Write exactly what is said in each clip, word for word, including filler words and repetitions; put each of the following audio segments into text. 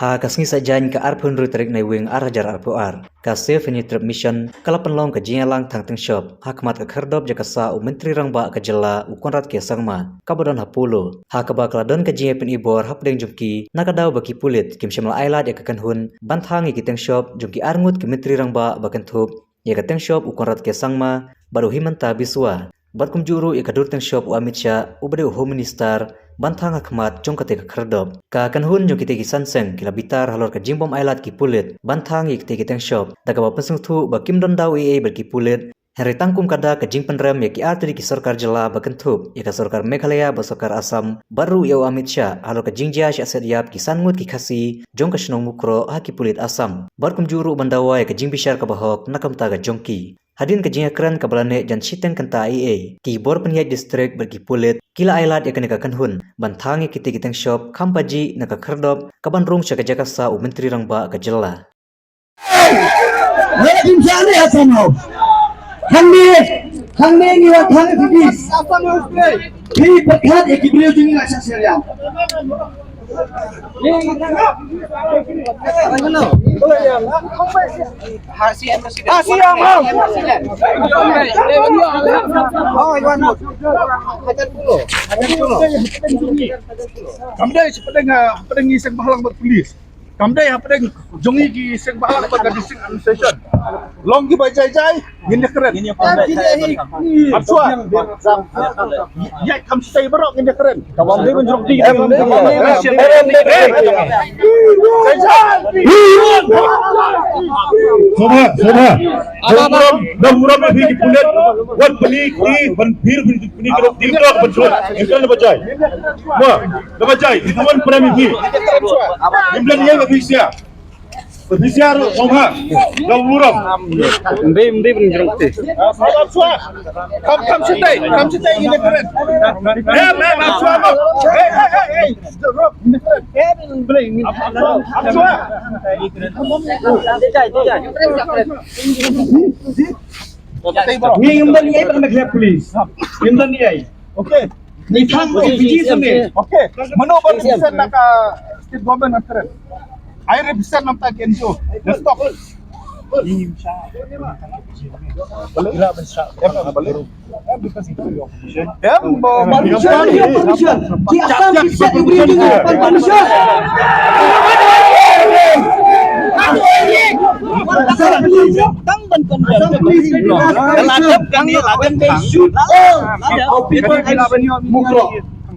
Ha ka sngi Saitjaiñ ka arphew hynriew tarik Naiwieng ar hajar arphew ar, ka Save Hynñiewtrep Mission ka la pynlong ka jingïalang thang tyngshop ha khmat ka khyrdop jaka sah u Myntri Rangbah ka jylla u Conrad K Sangma, kaba don ha Polo, ha kaba ka la don ka jingïapynibor hapdeng jong ki na ka daw ba ki pulit kim shym la ailad ïa ka kynhun ban thang ïa ki tyngshop jong ki arngut ki Myntri Rangbah ba kynthup ïa ka tyngshop u Conrad K Sangma bad u Himanta Biswa, bad kumjuh ruh ïa ka dur tyngshop u Amit Shah uba dei u Home Minister, ban thang ha khmat jong kata ka khyrdop. Ka kynhun jong kita ki san seng ki la bitar halor ka jingbym ailad ki pulit ban thang ïa kita ki tyngshop, da kaba pynsngewthuh ba kim don daw ei ei bad ki pulit. Hynrei tang kum ka dak ka jingpynrem ïa ki artylli ki sorkar jylla ba kynthup ïa ka sorkar Meghalaya bad sorkar Assam bad ruh ïa u Amit Shah halor ka jingjia shah set ïap ki san ngut ki Khasi jong ka shnong Mukroh ha ki pulit Assam, bad kumjuh ruh ban dawa ïa ka jingbishar kaba hok na ka bynta ka jong ki. Hadien ka jingïakren kaba la neh jan shiteng kynta ei ei, ki bor pynïaid district bad ki pulit ki la ailad ïa kane ka kynhun ban thang ïa kita ki tyngshop kham pajih na ka khyrdop kaban rung sha ka jaka sah u Myntri Rangbah ka jylla. Hangne, hangne ngi wan thang ïa phi. Phi pyrkhat ïa ki briew jong ngi la shah sheriam. Kam dei sha pdeng, ah, pdeng ngi seng bhalang bad police. Kam dei hapdeng jong ngi ki seng bhalang bad ka district administration. Long kiba jai jai ngin ïakren. Ap shuwa. Ïa kam stai baroh ngin ïakren. Ka bym dei ban jrong ti. Em, em, em, em. Jai jai. Sobha, sobha. Da burom, da burom ïa phi ki pulit. Wat pyni ki, ban phi, phi, pyni ki, ki, ki, ban shuwa. Ïakren ba jai. Ma. Kaba jai, itu wan prem iti. Imlan ye ba pisia. Ba pisia ru, songha. Ga uram. Mbe, mbe, mbe, mbe, mbe. Kam, kam sitai, kam sitai ini keren. Eh, eh, eh, suara. Eh, eh, eh, eh. Ini keren. Ini keren. Suara. Jai, jai. Ngi ngim don ïa i ban khleh police. Ngim don ïa i. Okay. Ngi thang ko Fiji sene. Okay. Mano ban send na ka state government of Karen. I represent nam ta ki N G O. Just stop. Ila ban sa. Em, em, balik. Em, bo, permission, permission. Ki Assam ki set ibu ibu permission. Tang ban condemn. Ka la dep kane, la dep kane. Shoot all the people and Mukroh.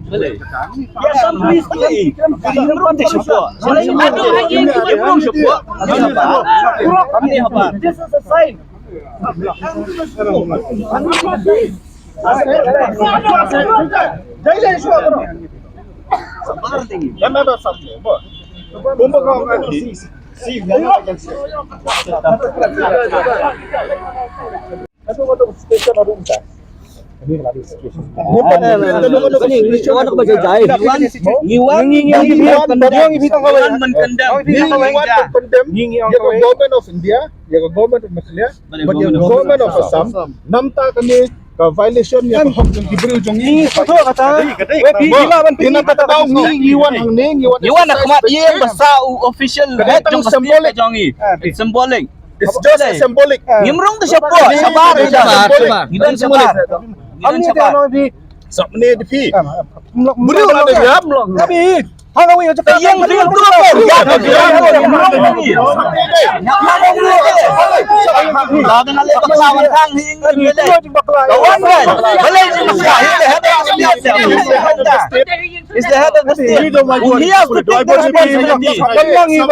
Ki Assam police ki, ki Mukroh te support. Ki Mukroh support. This is a sign. Government of India, government of Assam, namta kane ka violation ïa ka hok jong ki briew jong ngi. Ngi sngewthuh kata. Wei phi, ngi lah ban pynbna kata ka ngi, ngi wan hangne, ngi wan. Ngi wan ha khmat ïing ba sah u official head jong ka state jong ngi. It's symbolic. It's just a symbolic. Ngim rung te shabar, shabar. Ngi don shabar. Ngi don shabar. Sap ne de phi. Briew la de yam long. Ka ïing briew tu ko. Ya, ya, ya. Is the head of the state. He has to take the responsibility.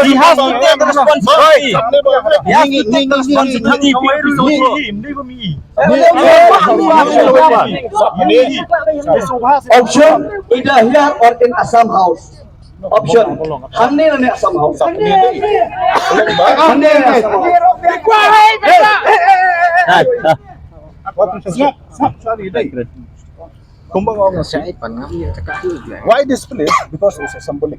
He has to take the responsibility. He has to take the responsibility. Option, either here or in Assam House. Option. Hangne ne Assam House. Hangne ne Assam House. Kumba nga ong, why this place? Because it's a symbolic.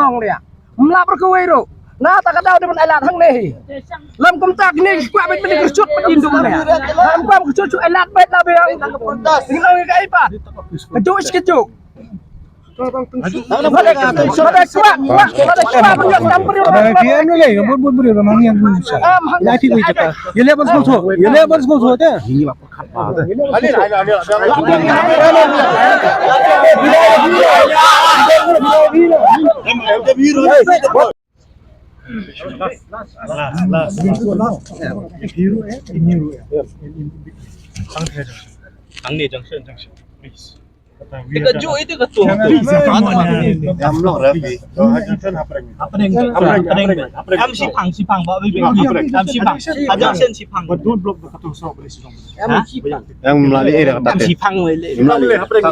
nong ria. Mlap ruh kawei ruh. Na ta ka daw dei ban ai lad hangne hi. Lam kumta kine ki kwah bad bad ki kyrshut bad in dum ne. Lam kwah kyrshut shu ai lad bad la biang. Ngi nong ka ipa. Ka juk shi ka juk. Mada kwah, kwah, mada kwah ban ïoh tam briew. Ba ki em le, bun bun briew ba mang yang bun sa. Am hang. Ïa ti ku jaka. Ïa le ban sngewthuh. Ïa le ban sngewthuh te. Last, last. Hangne junction, junction, please. Ka ju itu ka tu. Em noh Rafi. Hapdeng, hapdeng, hapdeng. Am shipang, shipang, ba bi bi. Am shipang. Hajar sen shipang. Ba dun blok ba ka tu so beli sejong. Ha? Yang melali eh dah. Am shipang wei le. Melali hapdeng.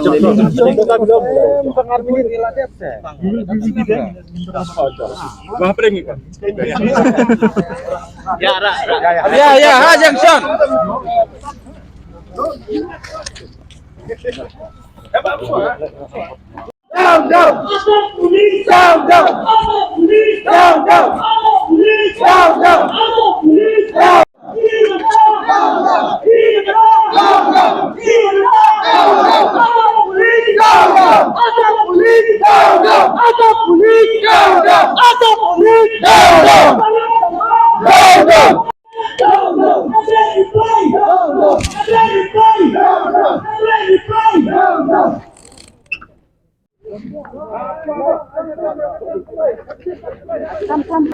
Ba hapdeng ni. Ya, ra, ra. Ya, ya, ha, Junction. Down, down! Down, down! Down, down! Down, down!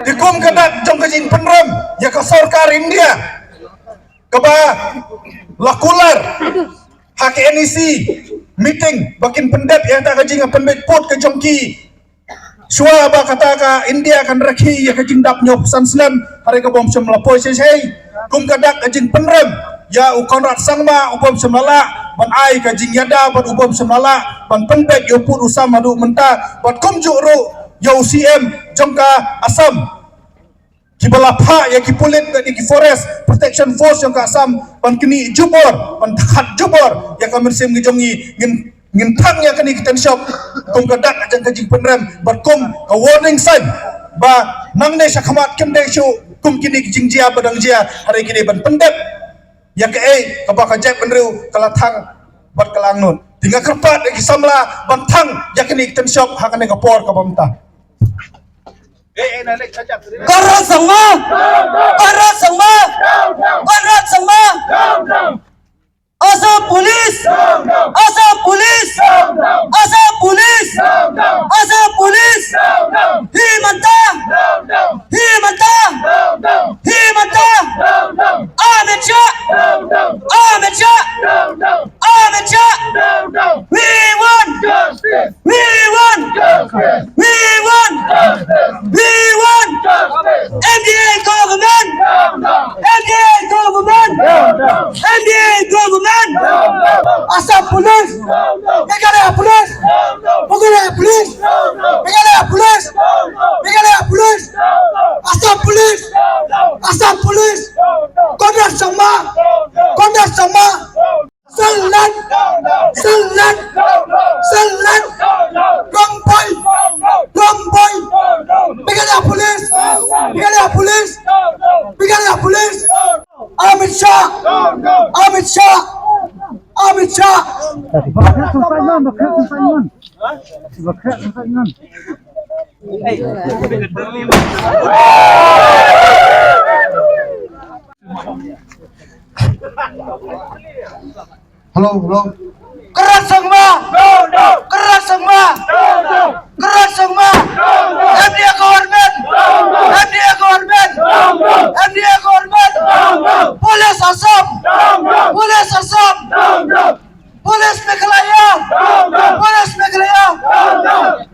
Te kum ka dak jong ka jingpynrem ïa ka sorkar India kaba la kular ha ka N E C meeting ba kin pyndep ïa kata ka jingpynbeit pud ka jong ki. Shuwa ba kata ka India kan rakhe ïa ka jingdap hynñiewphew san snem, hynrei ka bym shym la poi shisha. Kum ka dak ka jingpynrem ïa u Conrad Sangma, u bym shym la lah ban ai ka jingïada bad u bym shym la lah ban pynbeit ïa u pud u sam haduh mynta, bad kumjuh ruh ïa u C M jong ka Assam. Kiba la phah ïa ki pulit bad ïa ki forest protection force jong ka Assam ban knieh jubor, ban khat jubor ïa ka mynsiem ka jong ngi. Ngin, ngin thang ïa kane ka tenshop kum ka dak jong ka jingpynrem bad kum ka warning sign ba nangne shakhmat kim dei shuh kum kine ki jingjia ba dang jia, hynrei ki dei ban pyndep ïa kaei kaba ka jaitbynriew ka la thang bad ka la angnud. Te nga kyrpad ïa ki samla ban thang ïa kane ka tenshop ha kane ka por kaba mynta. Conrad Sangma! Conrad Sangma! Conrad Sangma! Assam Police! Assam Police! Assam Police! Assam Police! Himanta! Himanta! Himanta! Amit Shah! Amit Shah! Amit Shah! We want justice! We want justice! We want justice! We want justice! N D A government! N D A government! N D A government! Assam Police! Meghalaya Police! Meghalaya Police! Meghalaya Police! Meghalaya Police! Assam Police! Assam Police! Conrad Sangma! Conrad Sangma! Sel lat! Sel lat! Sel lat! Rong poi! Rong poi! Meghalaya Police! Meghalaya Police! Meghalaya Police! Amit Shah! Amit Shah! Amit Shah! Hello, hello. Conrad Sangma! Conrad Sangma! Conrad Sangma! N D A government! N D A government! N D A government! Police Assam! Police Assam! Police Meghalaya! Police Meghalaya!